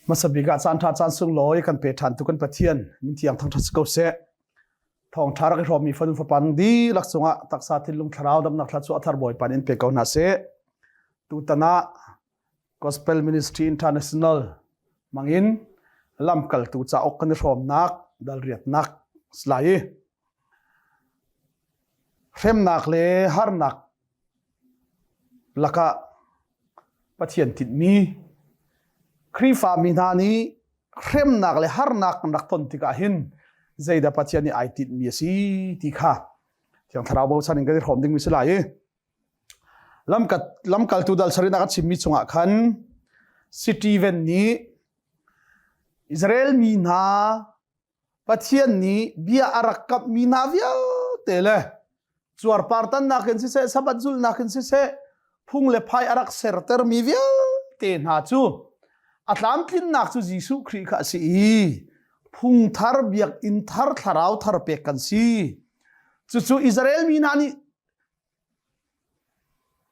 Hmasa bik ah caan ṭha caan sunglawi kan pe ṭhan tu kan Pathian min thiang thangṭhat si ko seh. Thawngṭha rak i hrawmmi fanu fapa nung dihlak cungah taksa thinlung thlarau damnak thla cu a thar Bawipa nih in pe ko hna seh. Tutan ah Gospel Ministry International mangin lamkaltu cauk kan i hrawmnak dalriatnak si lai i hremnak le harnak lakah Pathian tinhmi Khrihfa mi hna nih hremnak le harnak kan rak ton tikah hin zeidah Pathian nih ai tinhmi a si ti kha Thiang Thlarau bochan in kan i hrawm dingmi si lai i lamkaltu dal sarihnak a chimmi chungah khan Stephen nih Israel mi hna Pathian nih bia a rak kamhmi hna vialte le cuarpar tannak in siseh sabbath zulhnak in siseh phung le phai a rak sertermi vialte hna cu a tlamtlinnak cu Jesuh Khrih kha a si i phung thar biakinn thar thlarau thar pek kan si cucu Israel mi hna nih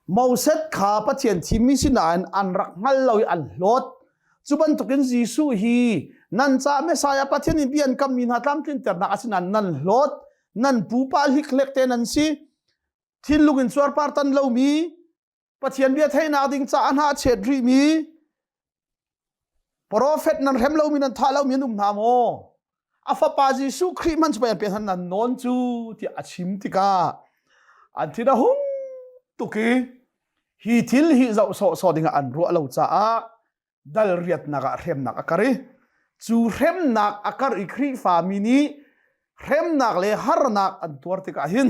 Moses kha Pathian thimmi si nain an rak hngal lo i an hlawt cu bantukin Jesuh hi nan caah Messiah Pathian in bia an kammi hna tlamtlinternak a si nain nan hlawt nan pupa hlikhlek te nan si thinlung in cuarpar tan lomi Pathian bia theihnak ding caah hna a chet rihmi Profet nan hrem lomi nan thah lomi an um hna maw? A fapa Jesuh Khrih hmanh cu pe nan nawn cu tiah a chim tikah an thin a hung tuk i hi thil hi zoh sawhsawh dingah an ruah lo caah dal riatnak ah hremnak a kar i cu hremnak a kar i Khrihfa mi nih hremnak le harnak an tuar tikah hin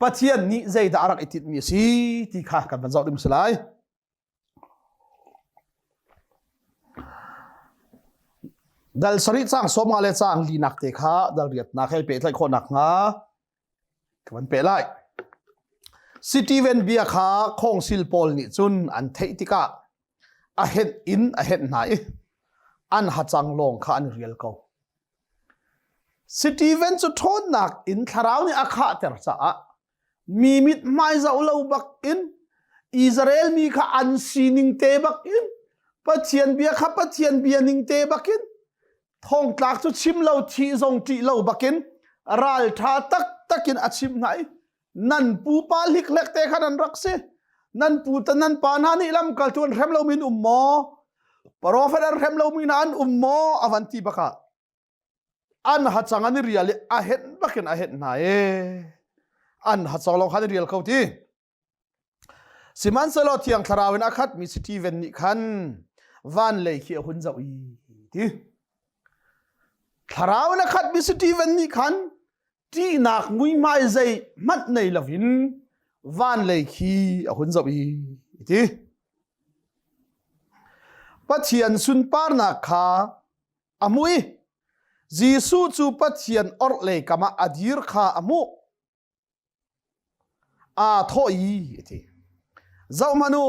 Pathian nih zeidah a rak i tinhmi a si ti kha kan van zoh ding si lai. Dal sarih cang sawm nga le cang linak te kha dal riatnak he pehtlaih khawhnak hnga ka van peh lai. Stephen bia kha khawngsil pawl nih cun an theih tikah a henh in a henh hna i an hacang lawng kha an rial ko. Stephen cu ṭhawnnak in thlarau nih a khahter caah mi mithmai zoh lo bak in Israel mi kha an sining te bak in Pathian bia kha Pathian bia ning te bak in thongtlak cu chim lo thih zong ṭih lo bak in ralṭha taktak in a chimh hna i nan pupa hlikhlek te khan an rak si nan pu ta nan pa hna nih lamkaltu an hrem lomi an um maw profet an hrem lomi hna an um maw a van ti bakah an hacang an i rial i a henh bakin a henh hna e an hacang lawng khan i rial ko ti sihmanhsehlaw thiang thlarau in a khatmi Stephen nih khan van lei khi a hun zoh i ti thlarau in a khatmi Stephen nih khan ṭihnak muihmai zei hmanh nei loin van lei khi a hun zoh i ti Pathian sunparnak kha a hmuh i Jesuh cu Pathian orhlei kam ah a dir kha a hmuh aa thawh i a ti zohhmanh u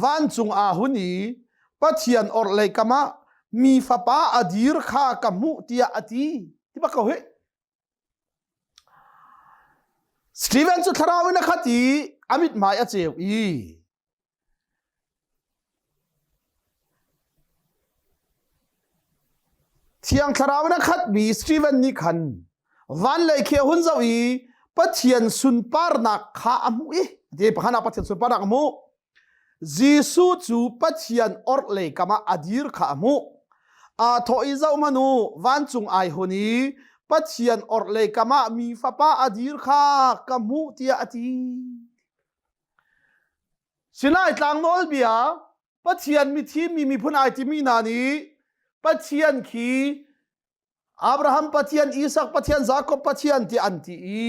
vancung aa hun i Pathian orhlei kam ah mi fapa a dir kha ka hmuh tiah a ti ti bak ko hi Stephen cu thlarau in a khat i a mithmai a ceu i Thiang Thlarau in a khatmi Stephen nih khan van lei khi a hun zoh i Pathian sunparnak kha a hmuh i ti pakhat ah Pathian sunparnak a hmuh. Jesuh cu Pathian orhlei kam ah a dir kha a hmuh. Aa thawh i zoh hmanh u, vancung ai hun i Pathian orhlei kam ah mi fapa a dir kha ka hmuh tiah a ti. Sinai tlang nawlbia Pathian mithim mi miphun ai timi hna nih Pathian khi Abraham Pathian, Isak Pathian, Jakob Pathian ti an ti i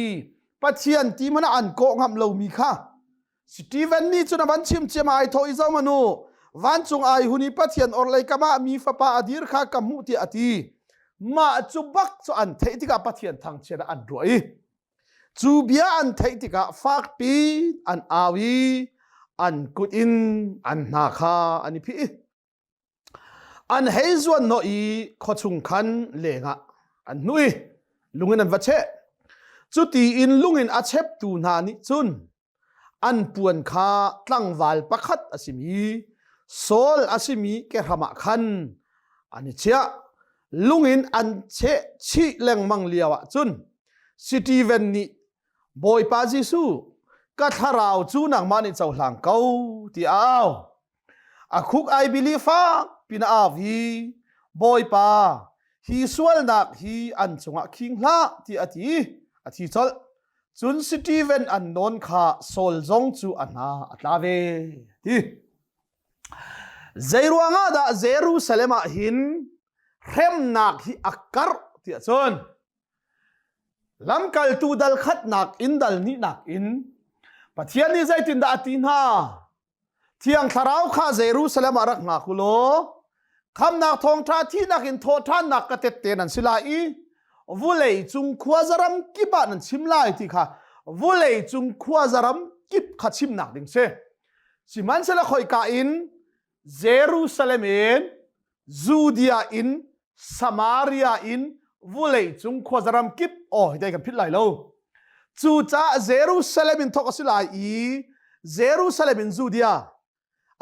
Pathian ti hmanh an kawh ngam lomi kha Stephen nih cun a van chim ciam ai thaw i zohmanh vancung ai hun i Pathian orhlei kam ah mi fapa a dir kha ka hmuh tiah a ti mah cu bak cu an theih tikah Pathian thangchiat ah an ruah i Cu bia an theih tikah fakpi an au i an kut in an hna kha an i phih. An hei zuan nawh i khuachung khan lengah an hnuh i lung in an va cheh. Cuti in lung in a cheptu hna nih cun an puan kha tlangval pakhat a simi. Saul a simi kehram ah khan an i chiah. Lung in an cheh chih lengmang lio ah cun Steven nih Bawipa Jesuh, ka thlarau cu nangmah nih cohlang ko ti a au. A khuk ai bili fak pin a au i Bawipa, hi sualnak hi an cungah khing hlah ti a ti. A thi colh. Cun Steven an nawn kha Saul zong cu a hna a tla ve ti. Zeiruangah dah Jerusalem ah hin hremnak hi a karh tiah cun lamkaltu dal khatnak in dal hnihnak in Pathian nih zeitindah a ti hna? Thiang Thlarau kha Jerusalem ah rak hngak u law khamnak thawngṭha thihnak in thawhṭhannak ka tette nan si lai i vulei cung khuazaram kip ah nan chim lai ti kha vulei cung khuazaram kip kha chimnak ding si. Sihmanhsehlaw khoika in Jerusalem in Judea in Samaria in vulei cung khuazaram kip aw hi kan phit lai lo. Cucaah Jerusalem in thawk a si lai i Jerusalem in Judea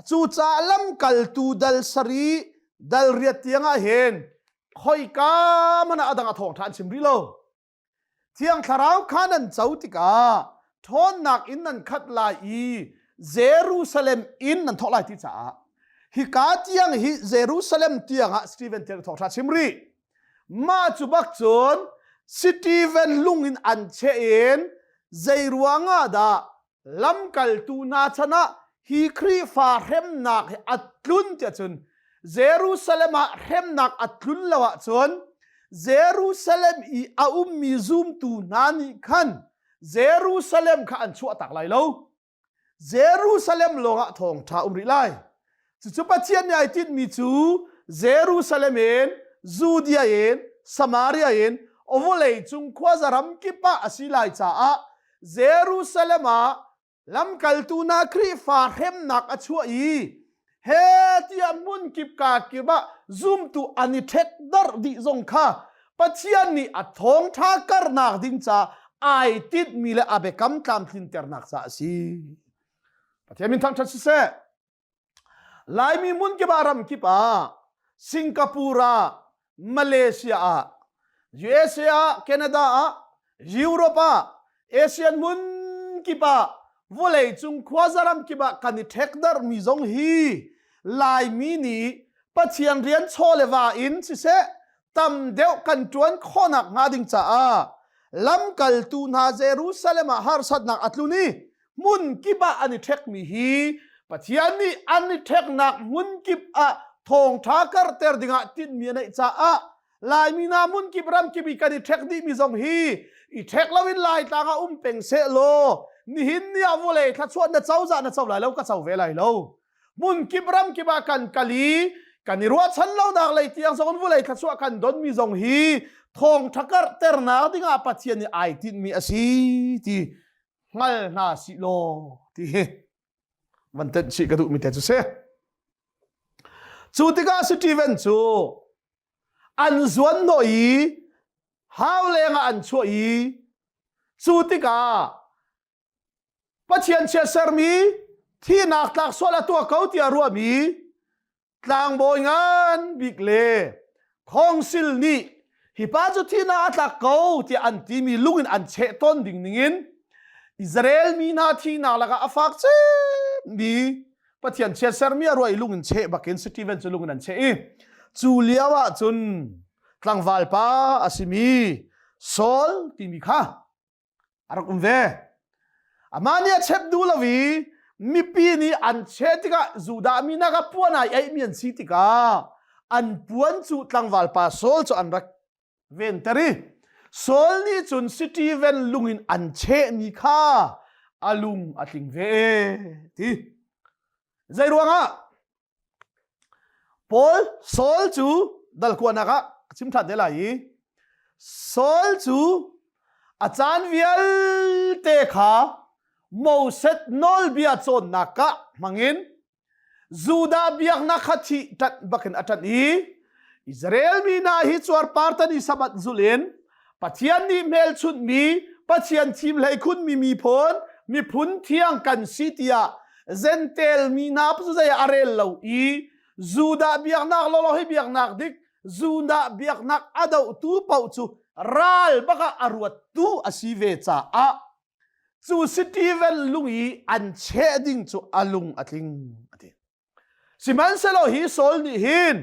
cucaah lamkaltu dal sarih dal riat tiang ah hin khoika hmanh ah a dang a thawngṭha an chim rih lo. Thiang Thlarau kha nan co tikah ṭhawnnak in nan khat lai i Jerusalem in nan thawk lai ti caah hika tiang hi Jerusalem tiangah Stephen tiang thawngṭha chim rih. Mah cu bak cun Stephen lung in an cheh in zei ruangah dah lamkaltu hna chan ah hi Khrihfa hremnak hi a tlun tiah cun Jerusalem ah hremnak a tlun lo ahcun Jerusalem i a ummi zumtu hna nih khan Jerusalem kha an chuahtak lai lo. Jerusalem lawngah thawngṭha um rih lai. Cucu Pathian nih ai tinhmi cu Jerusalem in, Judea in, Samaria in, vawlei cung khuaza ram kip ah a si lai caah Jerusalem ah lamkaltu hna Khrihfa hremnak a chuah i he tiah hmun kip ka kip ah zumtu an i ṭhek darh dih zong kha Pathian nih a thawngṭha karnak ding ca ai tinhmi le a biakam tlamtlinternak ca a si. Pathian min thangṭhat siseh. Laimi hmun kip ah ram kip ah Singapore ah Malaysia ah USA ah Canada ah Europe ah Asian hmun kip ah vawlei cung khuaza ram kip ah kan i ṭhekdarh mi zong hi Laimi nih Pathian rian chaw le va in siseh tam deuh kan ṭuan khawhnak hnga ding caah lamkaltu hna Jerusalem ah harsatnak a tlun i hmun kip ah an i ṭhekmi hi Pathian nih an i ṭheknak hmun kip ah thawngṭha karhter dingah tinhmi a neih caah Laimi hna hmun kip ram kip i kan i ṭhek dihmi zong hi i ṭhek loin Laitlang ah um peng seh law nihin ni ah vawlei thluachuah na cozah na co lai lo ka co ve lai lo hmun kip ram kip ah kan kal i kan i ruahchan lonak lei tiang zong in vawlei thluachuah kan donmi zong hi thawngṭha karhternak dingah Pathian nih ai tinhmi a si ti hngal hna sih law ti hi van tenh chih ka duhmi te cu si. Cu tikah Steven cu an zuan hnawh i hau lengah an chuah i cu tikah Pathian chiatsermi thihnak tlak sual a tuah ko tiah ruahmi tlangbawi ngan bik le khawngsil nih hi pa cu thihnak a tlak ko tiah an timi lung in an cheh tawn ding ningin Israel mi hna thihnak lakah a fak cemmi Pathian chiatsermi a ruah i lung in cheh bakin Stephen cu lung in an cheh i cu lio ah cun tlangval pa a simi Saul timi kha a rak um ve. Amah nih a chep duh lo i mipi nih an cheh tikah Judah mi hna kha puan ai eihmi an si tikah an puan cu tlangval pa Saul cu an rak venter i Saul nih cun Stephen lung in an chehmi kha a lung a tling ve ti. Zei ruangah Paul Saul cu dal kuanak ah ka chim ṭhan te lai i Saul cu a caan vialte kha Moses nawlbia cawnnak ah hmangin Judah biaknak kha thih ṭanh bakin a ṭanh i Israel mi hna hi cuarpartan i Sabbath zulh in Pathian nih hmelchunhmi Pathian thim hlei khunmi miphun miphun thiang kan si tiah. Zentel mi hna cu zei a rel lo i Judah biaknak lawlaw hi biaknak dik Judah biaknak a dohtu paoh cu ral bak ah a ruattu a si ve caah cu Stephen lung i an cheh ding cu a lung a tling a ti. Sihmanhsehlaw hi Saul nih hin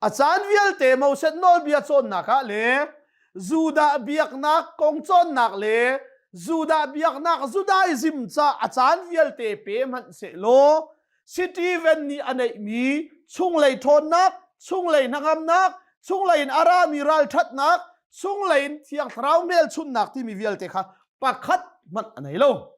a caan vialte Moses nawlbia cawnnak ah le Judah biaknak kong cawnnak le Judah biaknak Judaism ca a caan vialte pe hmanh sehlaw Stephen nih a neihmi chunglei ṭhawnnak, chunglei hnangamnak, chunglei in a rami ralṭhatnak, chunglei in Thiang Thlarau hmelchunhnak timi vialte kha pakhat hmanh a nei lo.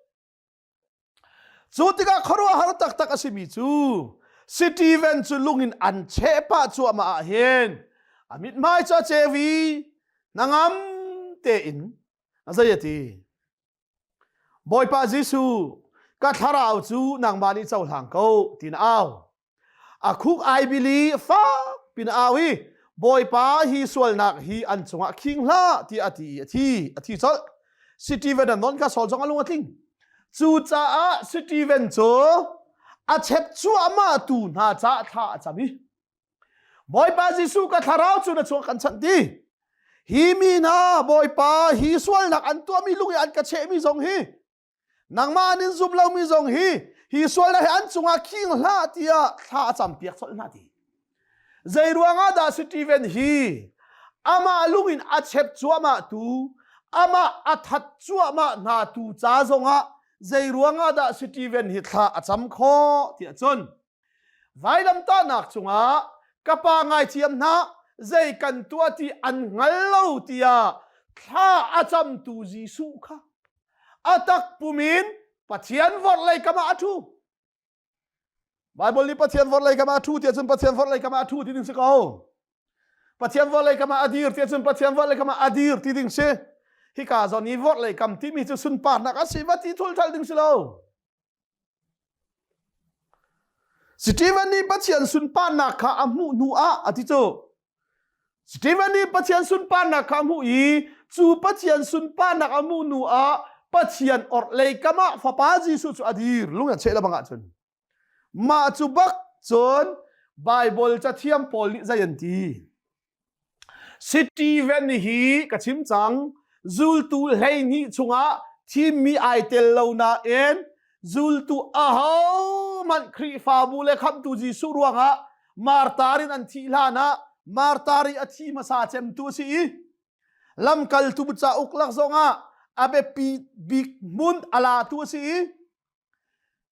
Cu tikah khuaruahhar taktak a simi cu Stephen cu lung in an cheh pah cuahmah ah hin a mithmai cu a ceu i hnangam tein zei a ti. Bawipa Jesuh, ka thlarau cu nangmah nih cohlang ko, tiin a au. A khuk ai bili fak pin a au i Bawipa hi sualnak hi an cungah khing hlah tiah a ti i a thi a thi colh. Stephen an non kha Saul zong a lung a tling. Cucaah Stephen cu a chep cuahmah tu hna caah thla a cam i Bawipa Jesuh ka thlarau cu na chuak kan chanh ti. Hi mi hna Bawipa hi sualnak an tuahmi lung i an ka chehmi zong hi nangmah an in zum lomi zong hi hi sualnak hi an cungah khing hlah tiah thla a campiak colh hna ti zei ruangah dah Stephen hi amah lung in a chep cuahmah tu amah a that cuahmah hna tu ca zongah zei ruangah dah Stephen hi thla a cam khawh tiah cun vailamtahnak cungah ka pa ngaithiam hna zei kan tuah ti an hngal lo tiah thla a camtu Jesuh kha a tak pum in Pathian vorhlei kam ah a ṭhu. Bible nih Pathian vorhlei kam ah a ṭhu tiah cun Pathian vorhlei kam ah a ṭhu ti ding si ko. Pathian vorhlei kam ah a dir tiah cun Pathian vorhlei kam ah a dir ti ding si. Hika zawn i vorhlei kam timi cu sunparnak a si va ti thulthal ding si lo. Stephen nih Pathian sunparnak kha a hmuh hnu ah a ti cu. Stephen nih Pathian sunparnak kha a hmuh i cu Pathian sunparnak a hmuh hnu ah Pathian orhlei kam ah Fapa Jesuh cu a dir lung an cheh le bang ahcun. Mah cu bak cun Bible cathiam pawl nih zei an ti? Stephen hi ka chim cang zultu 12 chungah thimmi ai tel lo nain zultu ahohmanh Khrihfabu le khamhtu Jesuh ruangah martar in an thih hlan ah martar i a thi hmasa cemtu a si i lamkaltu cauk lak zongah a biapi bik hmun a latu a si i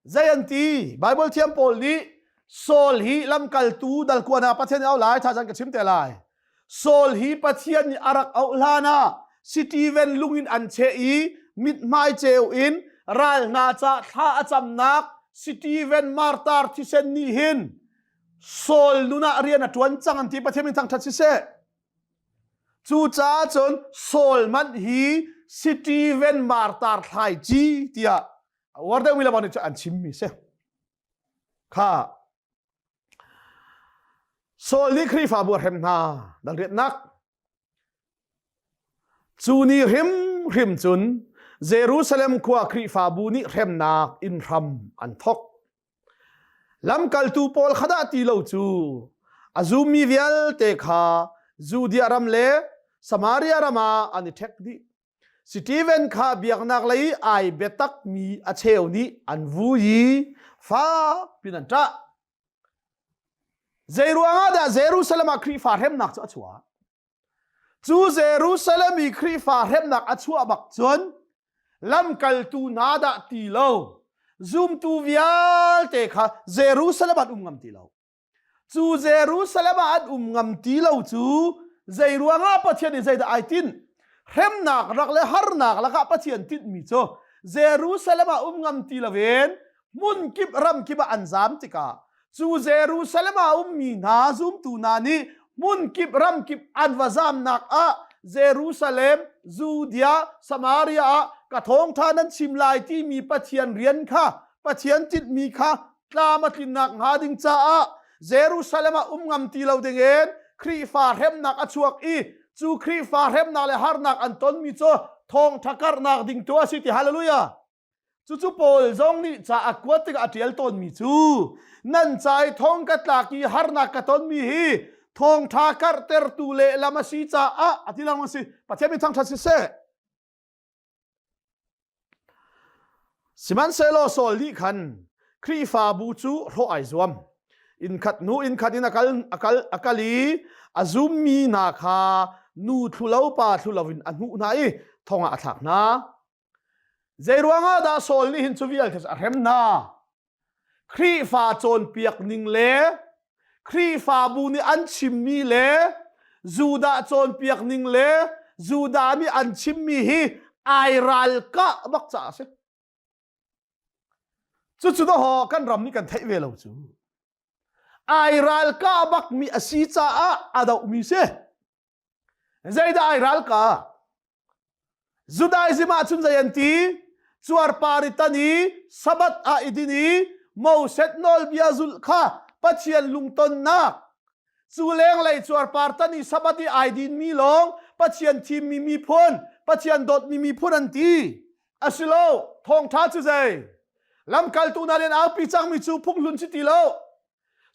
Zei an ti? Bible thiam pawl nih Saul hi lamkaltu dalkuan ah Pathian nih auh lai thazaang ka chim te lai. Saul hi Pathian nih a rak auh hlan ah Stephen lung in an cheh i mithmai ceu in ral hna ca thla a camnak Stephen martar thisen nih hin Saul nun ah rian a ṭuan cang an ti Pathian min thangṭhat siseh. Cucaah cun Saul hmanh hi Stephen martar thlaici tiah a uar deuhmi le nih cu an chimmi si. Kha Saul nih Khrihfabu a hrem hna dal riatnak. Cu ni hrimhrim cun Jerusalem khua Khrihfabu nih hremnak inn hram an thok. Lamkaltu pawl kha dah ti lo cu a zummi vialte kha Judea ram le Samaria ram ah an i ṭhek dih. Steven kha biaknak lei ai biatakmi a cheu nih an vui i fak pin an ṭah. Zei ruangah dah Jerusalem ah Khrihfa hremnak cu a chuah? Cu Jerusalem i Khrihfa hremnak a chuah bak cun lamkaltu hna dah ti lo zumtu vialte kha Jerusalem an um ngam ti lo. Cu Jerusalem ah an um ngam ti lo cu zei ruangah Pathian nih zeidah ai tinh? Hremnak rak le harnak lakah Pathian tinhmi cu Jerusalem ah um ngam ti loin hmun kip ram kip ah an zam tikah cu Jerusalem ah ummi hna zumtu hna nih hmun kip ram kip an va zamnak ah Jerusalem, Judea, Samaria ah ka thawngṭha nan chim lai timi Pathian rian kha Pathian tinhmi kha tlam a tlinnak hnga ding caah Jerusalem ah um ngam ti lo dingin Khrihfa hremnak a chuak i cu Khrihfa hremnak le harnak an tonmi cu thawngṭha karhnak ding tu a si ti hallelujah. Cucu Paul zong nih ca a kuat tikah a ṭial tawnmi cu nan ca i thong ka tlak i harnak ka tonmi hi thawngṭha karhtertu lehlam a si caah a ti lang a si. Pathian min thangṭhat siseh. Sihmanhsehlaw Saul nih khan Khrihfabu cu hrawh ai zuam. Innkhat hnu innkhat in a kal, a kal, a kal i a zummi hna kha nu thlu lo pa thlu loin a hnuh hna i thong ah a thlak hna. Zeiruangah dah Saul nih hin cu vialte cu a hrem hna? Khrihfa cawnpiak ning le Khrihfabu nih an chimmi le Judah cawnpiak ning le Judah nih an chimmi hi ai ralkah bak caah a si. Cucu dawhaw kan ram nih kan theih ve lo cu. Ai ralkah bakmi a si caah a dohmi si. Zeidah ai ralkah? Judaism ah cun zei an ti? Cuarpar i tan i Sabbath ah i din i Moses nawlbia zulh kha Pathian lungtonnak cu lenglei cuarpar tan i Sabbath i ai dinmi lawng Pathian thimmi miphun, Pathian dawtmi miphun an ti. Asilo, thawngṭha cu zei? Lamkaltu hna nih an aupi cangmi cu phunghlun si ti lo.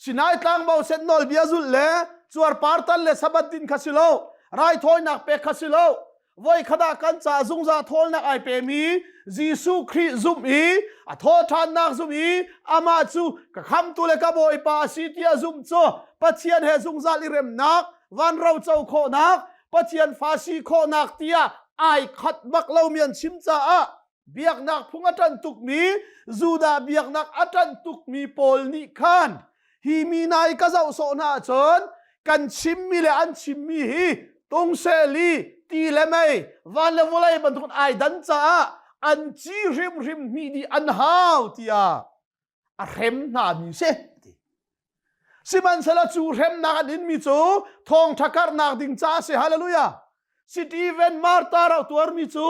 Sinai tlang Moses nawlbia zulh le cuarpar tan le Sabbath din kha si lo, raithawinak pek kha si lo. Voi khat ah kan ca zungzal thawlnak ai pemi Jesuh Khrih zumh i a thawhṭhannak zumh i amah cu ka khamtu le ka Bawipa a si tiah zumh cu Pathian he zungzal i remnak, vanro co khawhnak, Pathian fa si khawhnak tiah ai khat bak lomi an chim caah biaknak phung a ṭanh tukmi Judah biaknak a ṭanh tukmi pawl nih khan hi mi hna i ka zoh sawh hna ahcun kan chimmi le an chimmi hi tungseli ti le mei van le vawlei bantukin ai dan caah an ci hrimhrim hmi dih an hau tiah a hrem hna mi si sihmanhsehlaw cu hremnak an inmi cu thawngṭha karhnak ding caah si hallelujah Stephen Martha rak tuarmi cu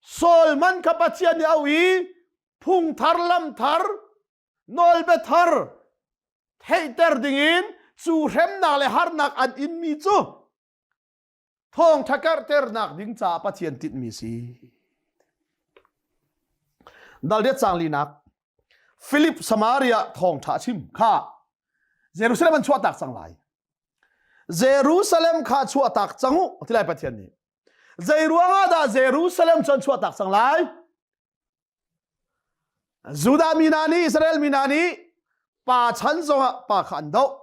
Saul man kha Pathian nih a auh i phung thar lam thar nawlbia thar theihter dingin cu hremnak le harnak an inmi cu thawngṭha karhternak ding caah Pathian tinhmi a si. Dalriat caang linak Philip Samaria thawngṭha a chim kha Jerusalem an chuahtak cang lai. Jerusalem kha chuahtak cang u ti lai Pathian nih. Zei ruangah dah Jerusalem cu an chuahtak cang lai? Judah mi hna nih Israel mi hna nih pa chan zongah pa kha an doh.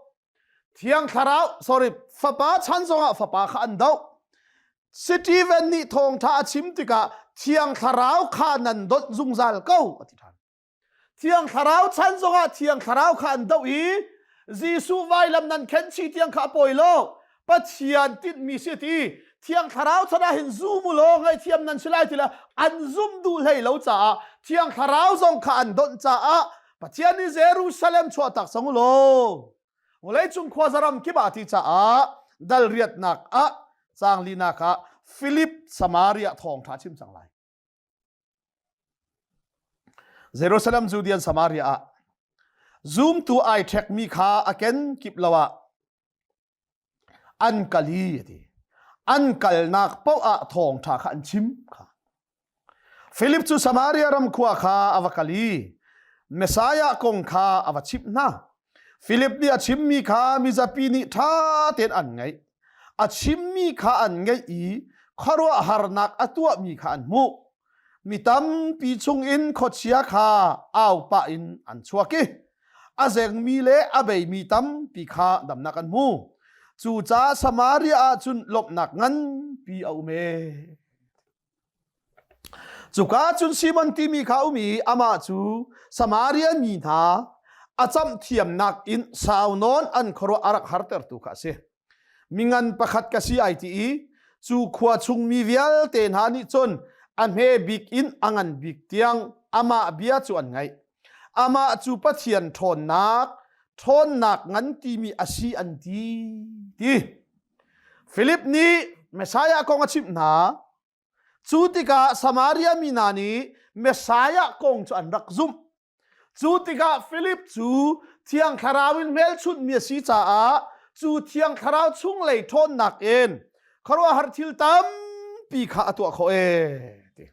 Thiang Thlarau, sorry, fapa chan zongah fapa kha an doh. Stephen nih thawngṭha a chim tikah Thiang Thlarau kha nan donh zungzal ko a ti ṭhan. Thiang Thlarau chan zongah Thiang Thlarau kha an doh i Jesuh vailam nan khen chih tiang kha a pawi lo. Pathian tinhmi si ti Thiang Thlarau chan ah hin zum u law ngaihthiam nan si lai ti le an zum duh hlei lo caah Thiang Thlarau zong kha an donh caah Pathian nih Jerusalem chuahtak cang u law vawleicung khuazaram kip ah ti caah dal riatnak ah caang linak ah Philip Samaria thawngṭha chim cang lai. Jerusalem Judean Samaria ah zumtu ai ṭhekmi kha a kenkip lo ah an kal i a ti. An kalnak paoh ah thawngṭha kha an chim kha. Philip cu Samaria ram khua kha a va kal i Messiah kong kha a va chimh hna. Philip nih a chimmi kha mizapi nih ṭha tein an ngaih. A chimmi kha an ngaih i khuaruahharnak a tuahmi kha an hmuh. Mi tampi chungin khuachia kha au pah in an chuak i a zengmi le a beimi tampi kha damnak an hmu. Cucaah Samaria ah cun lawmhnak nganpi a um ee. Cuka cun Simon timi kha um i amah cu Samaria mi hna a camh thiamnak in sau nawn an khuaruah a rak hartertu kha a si. Mingan pakhat ka si ai ti i cu khua chung mi vialte hna nih cun a hme bik in a ngan bik tiang amah bia cu an ngaih. Amah cu Pathian ṭhawnnak, ṭhawnnak ngan timi a si an ti. Ti. Philip nih Messiah kong a chimh hna. Cu tikah Samaria mi hna nih Messiah kong cu an rak zumh. Cu tikah Philip cu Thiang Thlarau in hmelchunhmi a si caah cu Thiang Thlarau chunglei ṭhawnnak in khuaruahhar thil tampi kha a tuah khawh ee. Ti.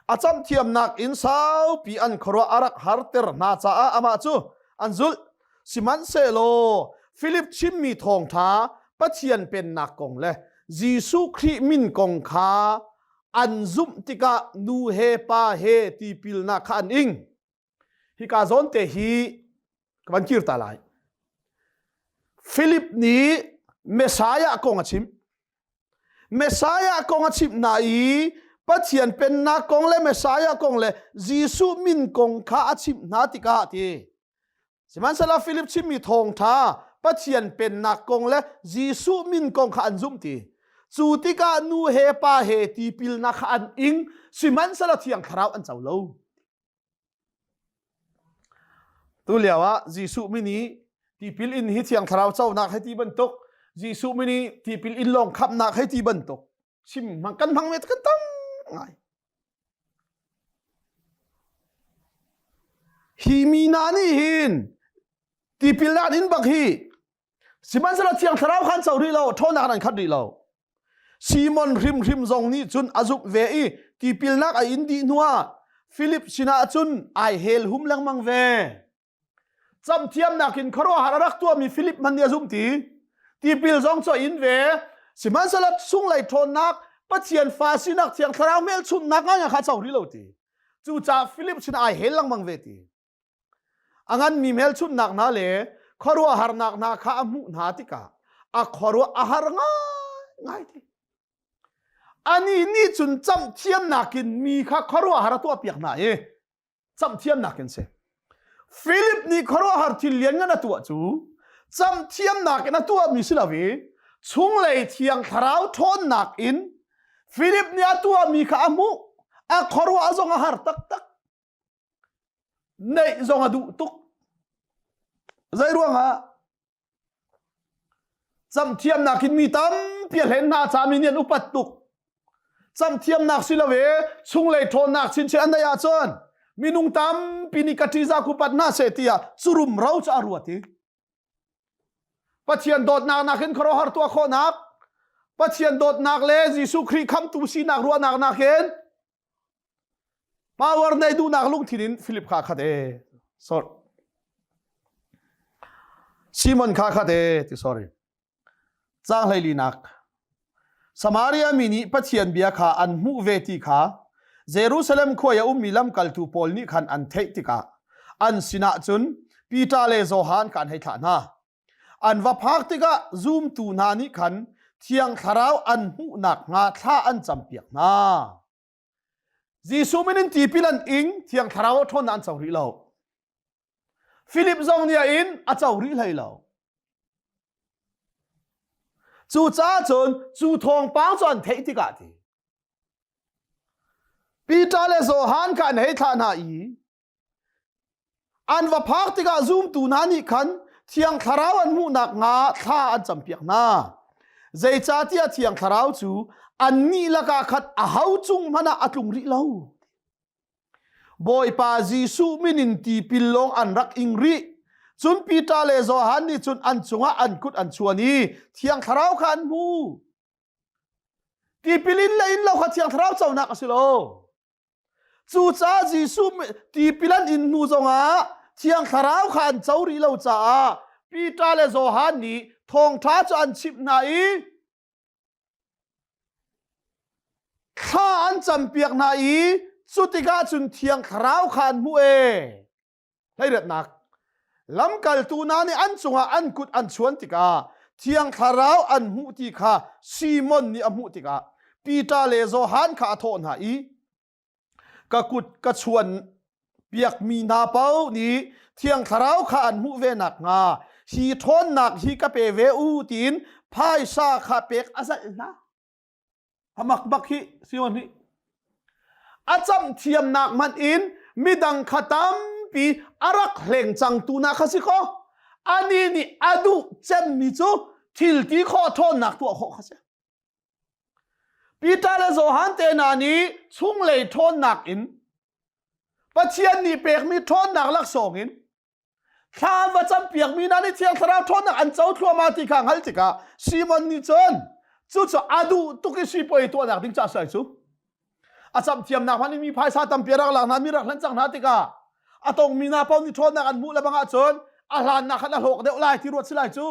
A camhthiamnak in saupi an khuaruah a rak harter hna caah amah cu an zulh. Sihmanhsehlaw Filip chimmi thawngṭha Pathian pennak kong le Jesuh Khrih min kong kha an zumh tikah nu he pa he tipilnak kha an ing. Hika zawn te hi ka van kir ta lai. Philip nih Messiah kong a chim. Messiah kong a chimh hna i Pathian pennak kong le Messiah kong le Jesuh min kong kha a chimh hna tikah ti. Sihmanhsehlaw Philip chimmi thawngṭha Pathian pennak kong le Jesuh min kong kha an zumh ti. Cu tikah nu he pa he tipilnak kha an ing, sihmanhsehlaw Thiang Thlarau an co lo. Tu lio ah Jesuh min i tipil in hi Thiang Thlarau conak hei ti bantuk, Jesuh min i tipil in lawng khamhnak hei ti bantuk chim hmang kan hmang ve kan tam ngai. Hi mi hna nih hin tipil an in bak hi sihmanhsehlaw Thiang Thlarau khan co rih lo, ṭhawnnak an khat rih lo. Simon hrimhrim zong nih cun a zumh ve i tipilnak a in dih hnuah Philip sinah cun ai hel hum lengmang ve. Camhthiamnak in khuaruahhar a rak tuahmi Philip hmanh nih a zumh ti. Tipil zong cu a in ve. Sihmanhsehlaw chunglei ṭhawnnak Pathian fa sinak Thiang Thlarau hmelchunhnak ngai kha co rih lo ti. Cucaah Philip sinah ai hel lengmang ve ti. A nganmi hmelchunhnak hna le khuaruahharnak hna kha a hmuh hna tikah a khuaruah a har ngaingai ti. Anih nih cun camhthiamnak in mi kha khuaruahhar a tuahpiak hna i camhthiamnak in si. Philip nih khuaruahhar thil lianngan a tuah cu camhthiamnak in a tuahmi si lo i chunglei thiang thlarau ṭhawnnak in Philip nih a tuahmi kha a hmuh. A khuaruah zong a har taktak. Neih zong a duh tuk. Zei ruangah? Camhthiamnak in mi tampi a hlen hna caah mi nih an upat tuk. Camhthiamnak si lo e chunglei ṭhawnnak chinchin an neih ahcun minung tampi nih ka ṭihzah upat hna seh tiah curum ro cu a ruat i Pathian dawtnak nakin khuaruahhar tuah khawhnak Pathian dawtnak le Jesuh Khrih khamtu sinak ruahnak nakin Power nei duhnak lungthin in Philip kha khat e. Sorry. Simon kha khat e ti sorry. Cang hlei linak. Samaria mi nih Pathian bia kha an hmuh ve ti kha Jerusalem khua i a ummi lamkaltu pawl nih khan an theih tikah an sinah cun Peter le Johan kha an hei thlah hna. An va phak tikah zumtu hna nih khan Thiang Thlarau an hmuh nakhnga thla an campiak hna. Jesuh min in tipil an ing, Thiang Thlarau ṭhawnnak an co rih lo. Philip zong nih a in a co rih hlei lo. Cucaah cun cu thawngpang cu an theih tikah ti Peter le Johan kha an hei thlah hna i An va phak tikah zumtu hna nih khan Thiang Thlarau an hmuh nakhnga thla an campiak hna. Zeicahtiah Thiang Thlarau cu annih lakah khan aho cung hmanh ah a tlung rih lo. Bawipa Jesuh min in tipil lawng an rak ing rih. Cun Peter le Johan nih cun an cungah an kut an chuan i Thiang Thlarau kha an hmu. Tipil in le in lo kha Thiang Thlarau conak a si lo. Cucaah Jesuh tipil an in hnu zongah Thiang Thlarau kha an co rih lo caah Peter le Johan nih thawngṭha cu an chimh hna i thla an campiak hna i cu tikah cun Thiang Thlarau kha an hmuh ee. Hleiretnak Lamkaltu hna nih an cungah an kut an chuan tikah Thiang Thlarau an hmuh ti kha Simon nih a hmuh tikah Peter le Johan kha a thawh hna i ka kut ka chuan piakmi hna paoh nih Thiang Thlarau kha an hmuh ve nakhnga hi ṭhawnnak hi ka pe ve u tiin phaisa kha pek a zalh hna. Hamak bak hi Simon hi a camh thiamnak hmanh in midang kha tampi a rak hleng cangtu na kha si kaw ani nih a duh cemmi cu thil ti khawh ṭhawnnak tuah khawh kha si. Peter le Johan te hna nih chunglei ṭhawnnak in Pathian nih pekmi ṭhawnnak laksawng in thla an va campiakmi hna nih Thiang Thlarau ṭhawnnak an co thluahmah ti kha hngalh tikah Simon nih cun cucu a duh tuk i sipuai tuahnak ding caah sai cu. A camh thiamnak hmanh in mi phaisa tampi a rak lak hna, mi rak hlan cang hna tikah a tongmi hna paoh nih ṭhawnnak an hmuh le bang ahcun a hlannak khan a hlawk deuh lai ti ruat si lai cu.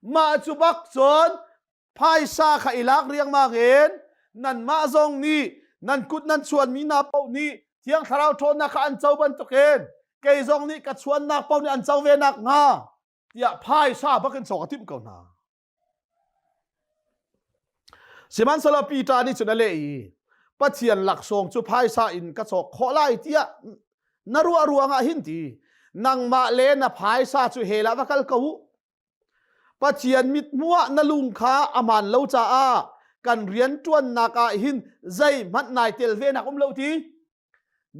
Mah cu bak cun phaisa kha i lak riangmang in nanmah zong nih nan kut nan chuanmi hna paoh nih Thiang Thlarau ṭhawnnak kha an co bantukin kei zong nih ka chuannak paoh nih an co ve nakhnga tiah phaisa bak in cawk a timh ko hna. Sihmanhsehlaw Peter nih cun a leh i Pathian laksawng cu phaisa in ka cawk khawh lai tiah na ruah ruangah hin ti nangmah le na phaisa cu hell ah va kal ko u. Pathian mithmuh ah na lung kha a hmaan lo caah kan rianṭuannak ah hin zeihmanh nai tel ve nak um lo ti.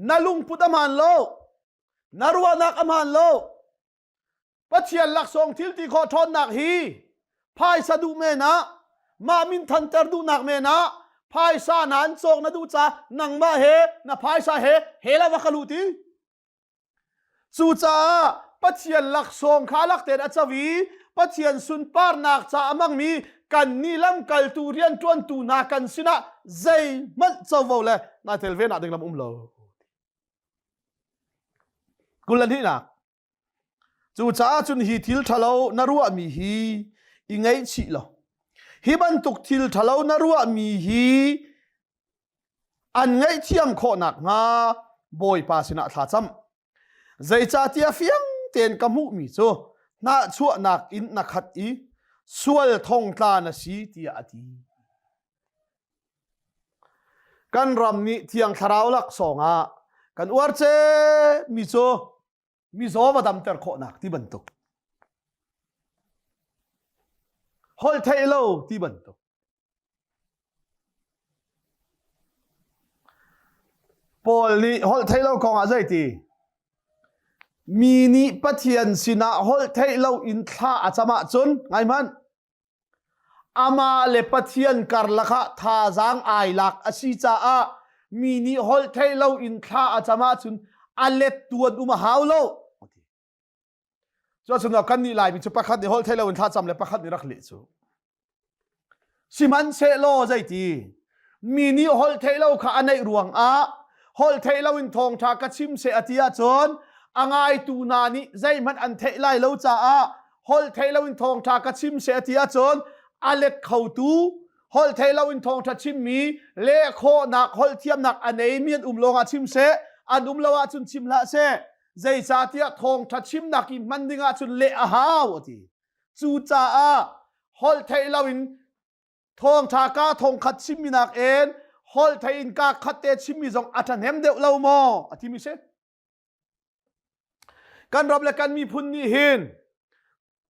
Na lungput a hmaan lo. Na ruahnak a hmaan lo. Pathian laksawng thil ti khawh ṭhawnnak hi phaisa duh men ah mah min thanter duhnak men ah phaisa nan cawk na duh ca nangmah he na phaisa he he la va ka lut i cucaah Pathian laksawng kha lak tein a co i Pathian sunparnak ca a hmangmi kan nih lamkaltu rianṭuantu hna kan sinah zeihmanh covo le naa tel ve nak ding lam um lo. 22nak Cucaah cun hi thil ṭhalo na ruahmi hi i ngaihchih law hi bantuk thil ṭhalo na ruahmi hi an ngaihthiam khawh nakhnga Bawipa sinah thla cam. Zeicahtiah fiang tein ka hmuhmi cu hnahchuahnak in na khat i sual thongtla na si tiah a ti. Kan ram nih Thiang Thlarau laksawng ah kan uar cemmi cu mizaw va damter khawhnak ti bantuk holh theih lo ti bantuk Paul nih holh theih lo kong ah zeiti mi nih Pathian sinah holh theih lo in thla a cam ahcun ngai hmanh Amah le Pathian karlak ah thazaang ai lak a si caah mi nih holh theih lo in thla a cam ahcun a lettu an um a hau lo. Cuacun kan nih Laimi cu pakhat nih holh theih lo in thla cam le pakhat nih rak leh cu. Sihmanhsehlaw zeiti mi nih holh theih lo kha a neih ruangah holh theih lo in thawngṭha ka chim seh a ti ahcun a ngaitu hna nih zeihmanh an theih lai lo caah holh theih lo in thawngṭha ka chim seh a ti ahcun a let khotu holh theih lo in thawngṭha chimmi leh khawhnak holh thiamnak a neimi an um lawngah chim seh an um lo ahcun chim hlah seh zeicahtiah thawngṭha chimnak i hman ding ahcun leh a hau a ti cucaah holh theih lo in thawngṭha ka thongkhat chimmi nakin holh theih in ka khat te chimmi zong a ṭhahnem deuh lo maw a timi si Kan ram le kan miphun nih hin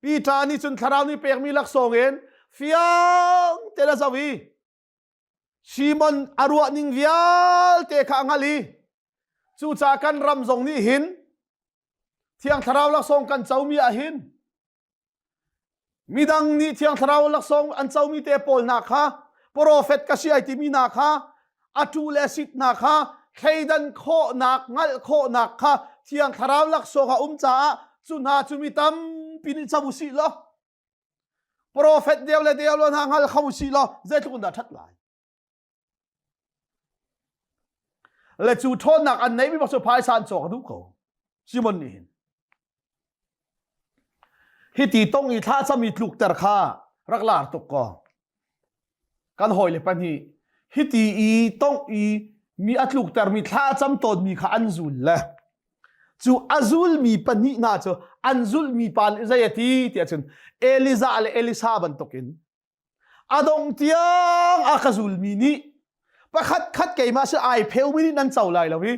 Peter nih cun thlarau nih pekmi laksawng in fiang tein a zoh i Simon a ruah ning vialte kha a hngalh i cucaah kan ram zong nih hin Thiang Thlarau laksawng kan comi ah hin Midang nih Thiang Thlarau laksawng an comi te pawl hna kha profet ka si ai timi hna kha a tu le sit hna kha thleidan khawhnak hngalh khawhnak kha Thiang Thlarau laksawng a um caah cu hna cu mi tampi nih co usih law profet deu le deu lo hna hngal kho usih law zeitluk in dah ṭhat lai le cu ṭhawnnak an neihmi bak cu phaisa an cawk a duh ko Simon nih hin hiti tong i thlacam i tlukter kha rak lar tuk ko kan hawile pahnih hiti i tong i mi a tluktermi thlacam tawnmi kha an zul le cu a zulmi pahnih hna cu an zulmi pa nih zei a ti tiah cun Elijah le Elisa bantukin a dong tiang a ka zulmi nih pakhat khat keimah si ai pheumi nih nan co lai lo hi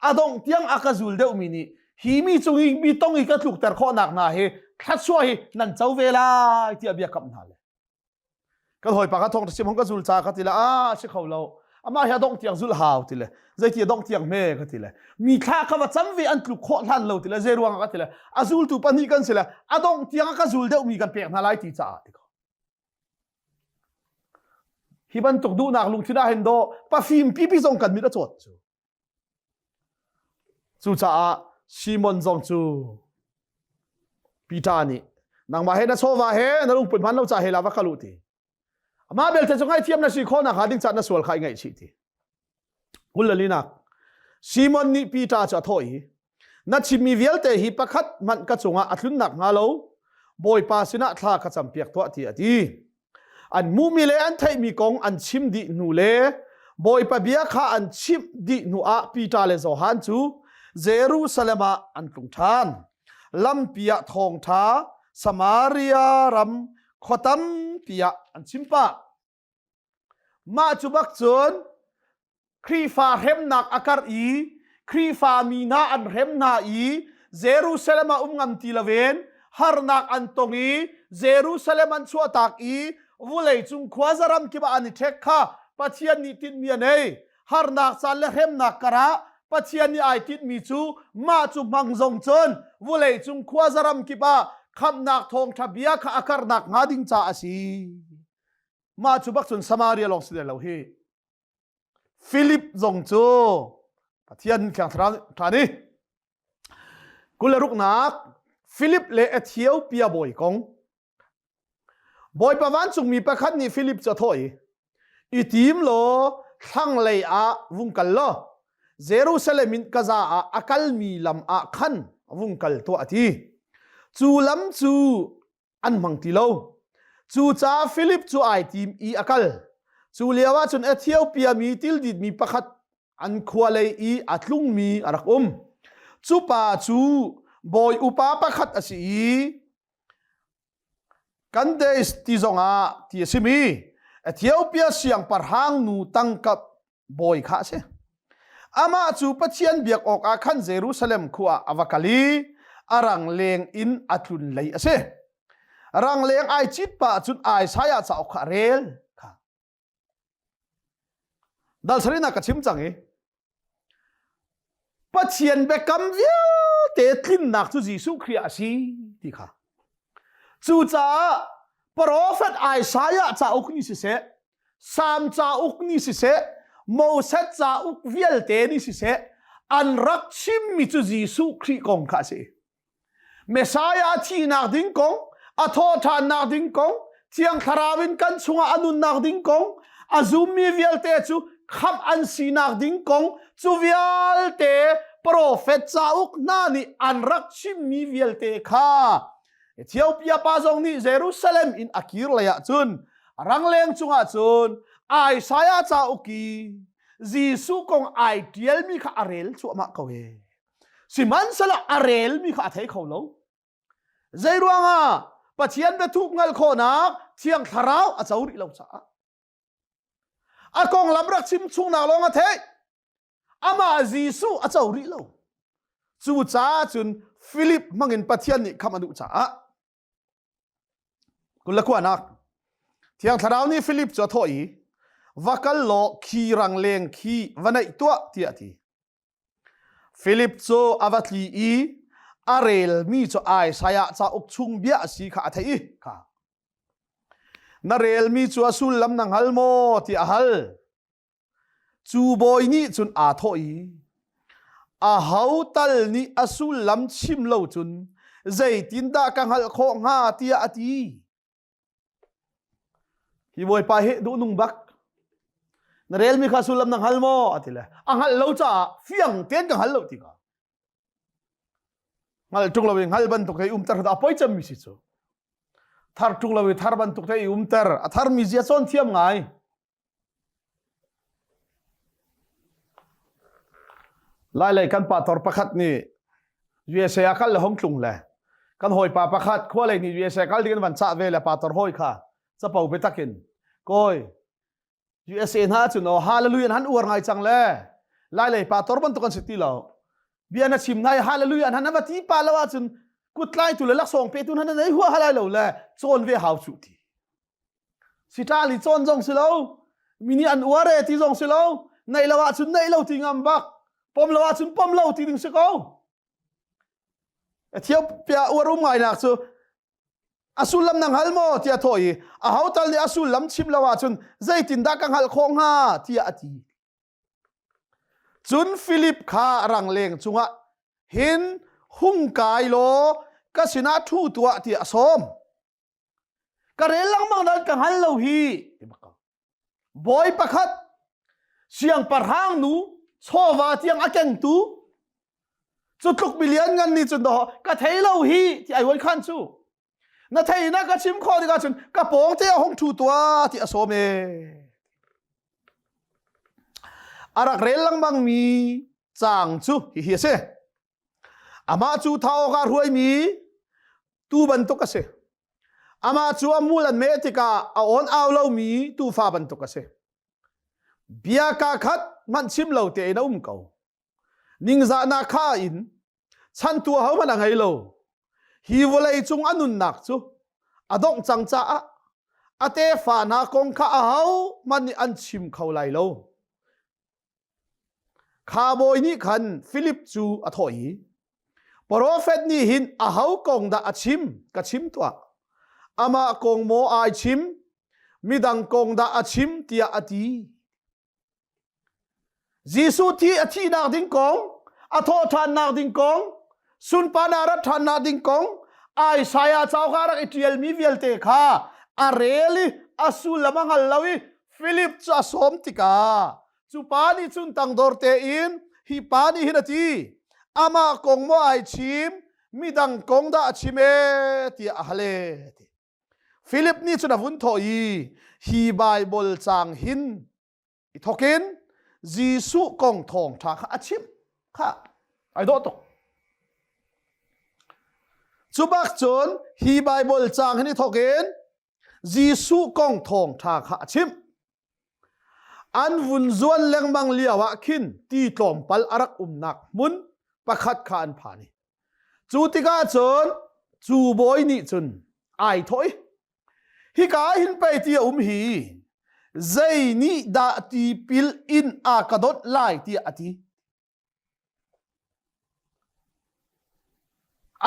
a dongh tiang a ka zul deuhmi nih hi mi cung i mi tong i ka tlukter khawhnak hna hi thluachuah hi nan co ve lai tiah bia kamh hna le kan hawipa ka thawng sim hong ka zul ca ka ti le a si kho lo amah hi a dongh tiang zul hau ti le zeiti a dongh tiang hme ka ti le mi thla ka va cam ve an tluk khawh hlan lo ti le zei ruang ka ti le a zultu pahnih kan si le a dongh tiang a ka zul deuhmi kan pek hna lai ti caah ti ko Hi bantuk duhnak lungthin ah hin dawh pafim pipi zong kan mit a cawt cu. Cucaah Simon zong cu Peter nih nangmah he na chawva he na lungput hman lo ca he la va kal u ti. Amah belte cu ngaihthiam na si khawh nak hnga ding ca na sual kha i ngaihchih ti. Kulalinak Simon nih Peter cu a thawh i na chimmi vialte hi pakhat hmanh ka cungah a tlunnak hnga lo Bawipa sinah thla ka campiak tuah ti a ti. An hmuhmi le an theihmi kong an chim dih hnu le Bawipa bia kha an chimh dih hnu ah Peter le Johan cu Jerusalem ah an tlung ṭhan. Lampi ah thawngṭha Samaria ram khua tampi ah an chim pah. Mah cu bak cun Khrihfa hremnak a karh i Khrihfa mi hna an hrem hna i Jerusalem ah um ngam ti loin harnak an tong i Jerusalem an chuahtak i vawleicung khuaza ram kip ah an i ṭhek kha Pathian nih tinhmi a nei. Harnak caan le hremnak karah Pathian nih ai tinhmi cu mah cu hmang zong cun vawleicung khuaza ram kip ah khamhnak thawngṭha bia kha a karhnak hnga ding caah a si. Mah cu bak cun Samaria lawng si lo hi. Philip zong cu Pathian Thiang Thlarau ṭhan i kuleruknak Philip le Ethiopia bawi kong Bawipa vancungmi pakhat nih Philip cu a thawh i i tim law thlanglei ah vung kal law Jerusalem in Gaza ah a kalmi lam ah khan vung kal tuah a ti. Cu lam cu an hmang ti lo. Cucaah Philip cu ai tim i a kal. Cu lio ah cun Ethiopia mi tilditmi pakhat an khua lei i a tlungmi a rak um. Cu pa cu bawi upa pakhat a si i Candace ti zongah ti a simi Ethiopia siangpahrang nu tangka bawi kha a si. Amah cu Pathian biak awkah khan Jerusalem khua ah a va kal i a rangleng in a tlun lei a si. Rangleng ai cit pah cun Isaiah cauk kha a rel. Kha. Dal sarina ka chim cang i Pathian biakam vialte tlinnak cu Jesuh Khrih a si ti kha. Cucaah profet Isaiah cauk nih siseh, Salm cauk nih siseh, Moses cauk vialte nih siseh, an rak chimmi cu Jesuh Khrih kong kha a si. Messiah thihnak ding kong, a thawhṭhannak ding kong, Thiang Thlarau in kan chungah a nunnak ding kong, a zummi vialte cu khamh an sinak ding kong, cu vialte profet cauk hna nih an rak chimmi vialte kha Ethiopia pa zong nih Jerusalem in a kir lei ah cun rangleng cungah cun Isaiah cauk i Jesuh kong ai ṭialmi kha a rel cuahmah ko ee. Sihmanhsehlaw a relmi kha a thei kho lo. Zei ruangah Pathian biathuk hngalh khawhnak Thiang Thlarau a co rih lo caah. A konglam rak chim chungnak lawng a theih. Amah Jesuh a co rih lo. Cucaah cun Philip hmangin Pathian nih khamh a duh caah Kulakuanak Thiang Thlarau nih Philip cu a thawh i va kal law khi rangleng khi va naih tuah tiah a ti. Philip cu a va tli i a relmi cu Isaiah cauk chung bia a si kha a theih i kha na relmi cu a sullam na hngal maw tiah a hal. Cu bawi nih cun aa thawh i aho tal nih a sullam chim lo cun zeitindah ka hngalh khawh hnga tiah a ti. Hi bawipa hi duhnung bak. Na relmi kha sullam na hngal maw? A ti le. A hngalh lo caah fiang tein ka hngal lo ti ka. Hngal ṭung lo i hngal bantuk hei umter a poi cemmi si cu. Thar ṭung lo i thar bantuk te i umter. A tharmi zia cawn thiam ngai. Lailei kan pator pakhat nih USA ah kal le hong tlung le kan hawipa pakhat khua lei nih USA kal ding in van cah ve le pator hawi kha capo biatak in kawi USA hna cu no hallelujah han uar ngai cang le lailei pator bantuk an si ti lo bia na chim nai hallelujah han va ti pa lo ahcun kutlai tu le laksawng pe tu hna na nei hua halai lo le cawn ve hau cu ti Sitali cawn zong si lo, mi nih an uar e ti zong si lo, neih lo ahcun neih lo ti ngam bak, pom lo ahcun pom lo ti ding si ko. Ethiopia uar um ngainak cu a sullam na hngal maw tiah thawh i aho tal nih a sullam chim lo ahcun zeitindah ka hngalh khawh hnga tiah a ti. Cun Filip kha rangleng cungah hin hung kai law ka sinah ṭhu tuah tiah a sawm. Ka rel lengmang nain ka hngal lo hi ti bak ko. Bawi pakhat siangpahrang nu. chawva tiang a kengtu cu tluk milian ngan nih cun daw ka thei lo hi ti ai wai khan cu na thei na ka chim khawh tikah cun ka pawng te a hung thu tua ti a sawm e a rak rel lengmang mi caang cu hihi a si amah cu tha awk ah hruaimi tu bantuk a si amah cu a mul an meh tikah a awn au lomi tuufa bantuk a si bia ka khat hmanh chim lo tein a um ko ningzahnak kha in chantu ahohmanh a ngei lo hi vawlei cung a nunnak cu a dongh cang caah a tefa hna kong kha ahohmanh nih an chim kho lai lo kha bawi nih khan Philip cu a thawh i Profet nih hin aho kong dah a chim ka chim tuah amah kong maw ai chim midang kong dah a chim tiah a ti Jesuh thi a thihnak ding kong, a thawhṭhannak ding kong, sunparnak rat ṭhannak ding kong, Isaiah cauk ah rak i ṭialmi vialte kha a rel i a sullam a hngal lo i Philip cu a sawm tikah cu pa nih cun tangdor tein hi pa nih hin a ti amah kong maw ai chim midang kong dah a chim ee tiah a hal ee ti Philip nih cun a vun thawh i hi Baibal caang hin i thokin Jesuh kong thawngṭha kha a chimh kha ai dawh tuk. Cu bak cun hi Baibal caang hin i thokin Jesuh kong thawngṭha kha a chimh. An vun zuan lengmang lio ah khin ti tlawmpal a rak umnak hmun pakhat kha an phan i Cu tikah cun cu bawi nih cun ai thawh i hika ah hin pei ti a um hi zei nih dah tipil in a ka donh lai tiah a ti.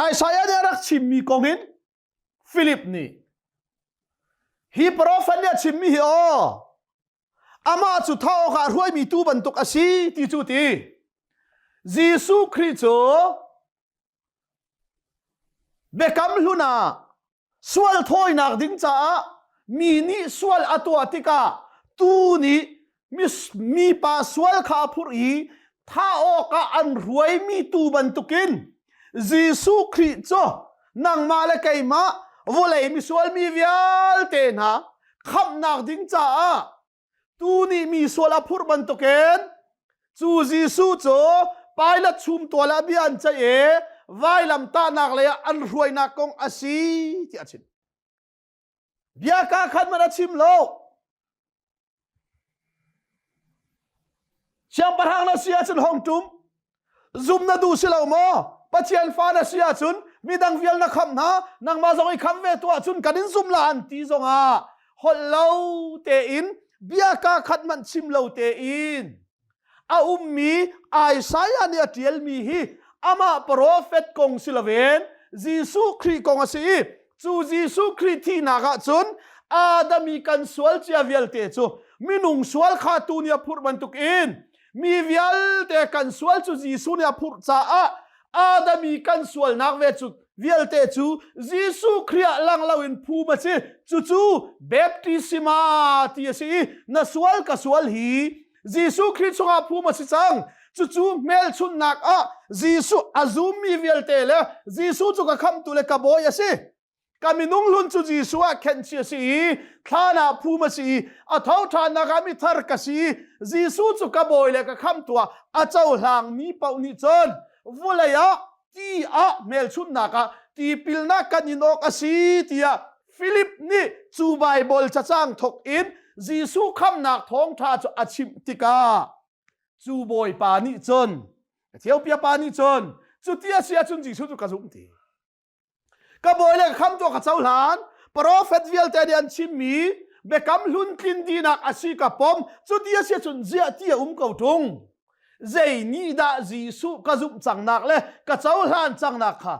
Isaiah nih a rak chimmi kong in Philip nih hi profet nih a chimmi hi aw amah cu thah awkah hruaimi tu bantuk a si ti cu ti Jesuh Khrih cu biakam hlun ah sual thawinak ding caah mi nih sual a tuah tikah tu nih mipa sual kha a phurh i thah awkah an hruaimi tu bantukin Jesuh Khrih cu nangmah le keimah vawlei misual mi vialte hna khamhnak ding caah tu nih mi sual a phurh bantukin cu Jesuh cu Pilate chum tual ah bia an ceih i vailam tahnak lei ah an hruainak kong a si tiah a chim. Bia ka khat man a chim lo. Siangpahrang na si ahcun hong ṭum. Zum na duh si lo maw? Pathian fa na si ahcun midang vial na khamh hna, nangmah zong i khamh ve tu ahcun kan in zum la an ti zongah holh lo tein bia ka khat hmanh chim lo tein a ummi Isaiah nih a ṭialmi hi amah profet kong si loin Jesuh Khrih kong a si i cu Jesuh Khrih thihnak ah cun Adam i kan sual cia vialte cu minung sual kha tu nih a phurh bantukin mi vialte kan sual cu Jesuh nih a phurh caah Adam i kan sualnak ve cu vialte cu Jesuh Khrih ah lang loin phum a si cucu baptisma ti a si i na sual ka sual hi Jesuh Khrih chungah phum a si cang. Cucu hmelchunhnak ah Jesuh a zummi vialte le Jesuh cu ka khamhtu le ka bawi a si. Ka minung hlun cu Jesuh ah khenhchi a si i thlan ah phum a si i a tho ṭhannak ah mithar ka si i Jesuh cu ka bawi le ka khamhtu ah a cohlangmi paoh nih cun vulei ah ti ah hmelchunhnak ah tipilnak kan in awk a si tiah Philip nih cu Baibal cacang thawk in Jesuh khamnak thawngṭha cu a chimh tikah cu bawipa nih cun Ethiopia pa nih cun cuti a si ahcun Jesuh cu ka zumh ti ka bawi le ka khamtu ka cohlan profet vialte nih an chimmi biakam hlun tlin dinak a si ka pom cuti a si ahcun ziah ti a um ko ṭung zei nih dah Jesuh ka zumh cangnak le ka cohlan cangnak kha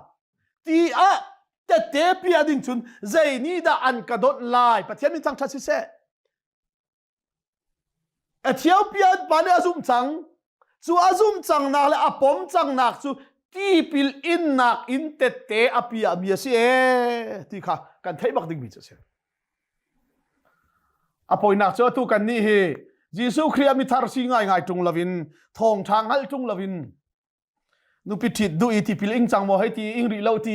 ti ah tette piah ding cun zei nih dah an ka donh lai Pathian min thangṭhat siseh Ethiopia pa nih a zumh cang cu a zumh cangnak le a pom cangnak cu tipil innak in tette a piahmi a si ee ti kha kan theih bak dingmi cu a si a poinak cu atu kan nih hi. Jesuh Khrih ah mithar si ngaingai ṭung loin thawngṭha hngalh ṭung loin nupi ṭhit duh i tipil ing cang maw hei ti ing rih lo ti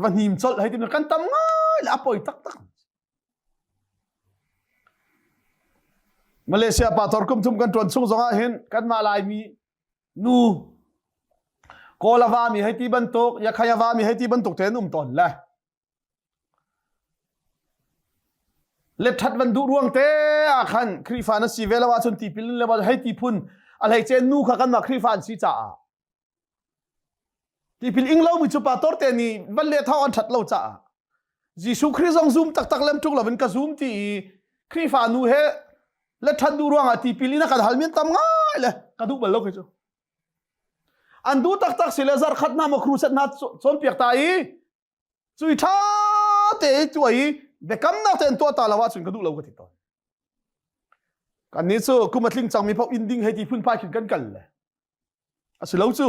va hnim colh hei ti kan tam ngai le a poi taktak. Malaysia pastor kum thum kan ṭuan chung zongah hin kanmah Laimi nu Kawl a vami hei ti bantuk Yakhai a vami hei ti bantuk te an um tawn le le ṭhat van duh ruang te ah khan Khrihfa na si ve lo ahcun tipil in le hei ti phun a hleice nu kha kanmah Khrihfa an si caah tipil ing lomi cu pastor te nih van le thau an ṭhat lo caah Jesuh Khrih zong zum taktak lem ṭung loin ka zum ti i Khrihfa nu he le ṭhat duh ruangah tipil in a kan hal min tam ngai le ka duh bal lo khi cu an duh taktak si le zarkhat hna maw crusade hna cawnpiak ta i cui ṭha te i tuah i biakamnak te an tuah ta lo ahcun ka duh lo ka ti tawn kannih cu kum a tling cangmi paoh inn ding hei ti phunphai khin kan kal le a si lo cu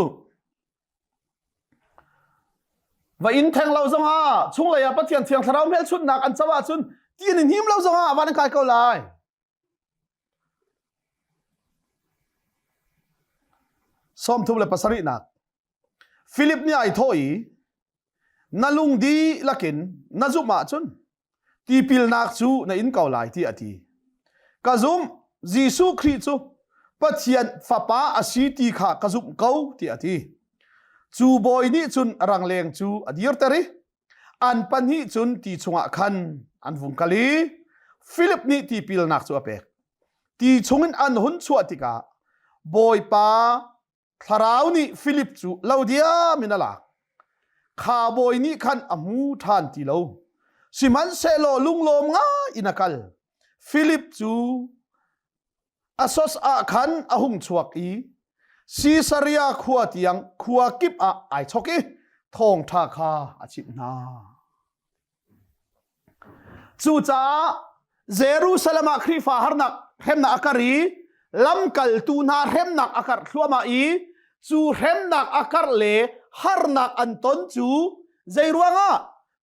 va inn theng lo zongah chunglei ah Pathian thiang thlarau hmelchunhnak an co ahcun ti an in him lo zongah van an kai ko lai 37 nak Philip nih ai thawh i na lung dihlak in na zumh ahcun tipilnak cu na in ko lai ti a ti. Ka zumh Jesuh Khrih cu Pathian fapa a si ti kha ka zumh ko ti a ti. Cu bawi nih cun rangleng cu a dirter i an pahnih cun ti chungah khan an vung kal i Philip nih tipilnak cu a pek. Ti chungin an hun chuah tikah Bawipa Thlarau nih Filip cu lo diam in a lak. Kha bawi nih khan a hmu ṭhan ti lo. Sihmanhsehlaw lunglawm ngai in a kal. Filip cu Assos ah khan a hung chuak i Sisaria khua tiang khua kip ah ai chok i thawngṭha kha a chimh hna. Cucaah Jerusalem ah Khrihfa harnak hremnak a kar i lamkaltu hna hremnak a karh thluahmah i cu hremnak a karh le harnak an ton cu zeiruangah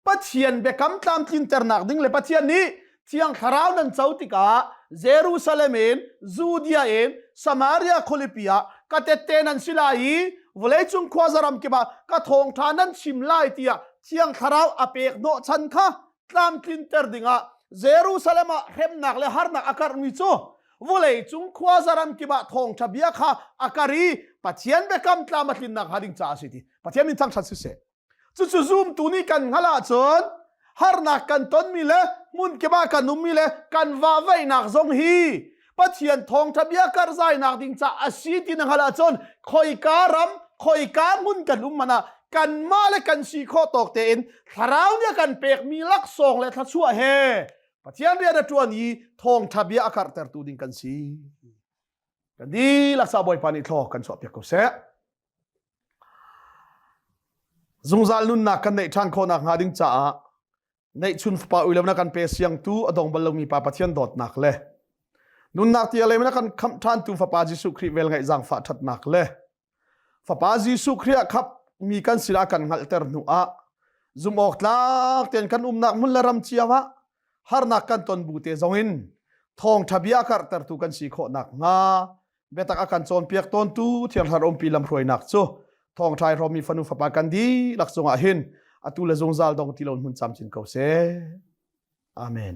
Pathian biakam tlamtlinternak ding le Pathian nih Thiang Thlarau nan co tikah Jerusalem in Judea in Samaria khualipi ah ka tette nan si lai i vawleicung khuazaram kip ah ka thawngṭha nan chim lai tiah Thiang Thlarau a pek hnawhchan kha tlamtlinter dingah Jerusalem ah hremnak le harnak a karhmi cu vawleicung khuazaram kip ah thawngṭha bia kha a kar i Pathian biakam tlam a tlinnak hnga ding caah a si ti Pathian min thangṭhat siseh. Cucu zumtu nih kan hngalh ahcun harnak kan tonmi le hmunkip ah kan ummi le kan vahvaihnak zong hi Pathian thawngṭha bia karhzainak ding ca a si ti na hngalh ahcun khoika ram khoika hmun kan um hmanh ah kanmah le kan si khawh tawk tein thlarau nih a kan pekmi laksawng le thluachuah he Pathian rian a ṭuan i thawngṭha bia a karhtertu ding kan si. Kan dihlak sa Bawipa nih thlaw kan chuahpiak ko seh. Zungzal nunnak kan neih ṭhan khawhnak hnga ding caah neihchun fapa ui lo na kan pe siangtu a dong bal lomi pa Pathian dawtnak le nunnak tia le na kan khamh ṭhantu fapa Jesuh Khrih vel ngaih zaangfah ṭhatnak le fapa Jesuh Khrih ah khap mi kan sinah kan hngalhter hnu ah zumh awk tlak tein kan umnak hmun le ram cio ah harnak kan ton bu te zong in thawngṭha bia karhtertu kan si khawh nakhnga biatak a kan cawnpiak tawntu Thiang Thlarau umpi lamhruainak cu thawngṭha i hrawmmi fanu fapa kan dihlak cungah hin atu le zungzal dong ti lo hmun camcin ko seh. Amen.